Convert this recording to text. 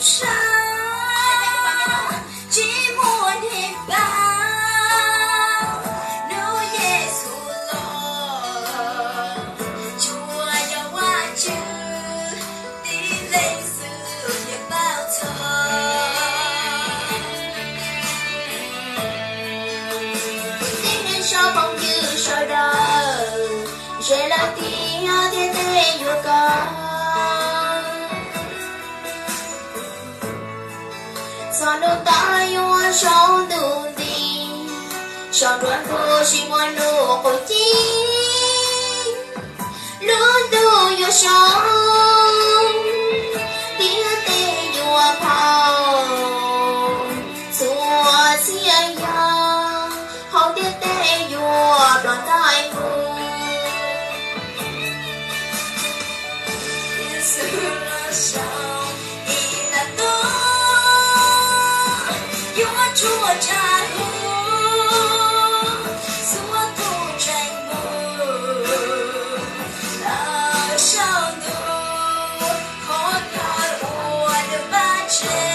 sab, tsis muaj neeg pab, hnub Yexus los, tsuas yog Vajtswv tib leeg xwb yeej paub txog. Kwv tij neej tsa phooj ywg sawv daws, ze lawm tiag tiag tej yuav kawg. Txog hnub tas yuav tsaus ntuj nti, tsaus ntuj ntuj tsis muaj ntuj qub ci. Lub ntuj yuav so, tiab teb yuav phau, txhua txhia yam hauv ntiaj teb yuav ploj tawm mus. Yexus los sau ib nta tuaj, yuav tsuas tsa hlo txhua tus tseem mus. Lawm saum ntuj qhov chaw uas nws pab tsev,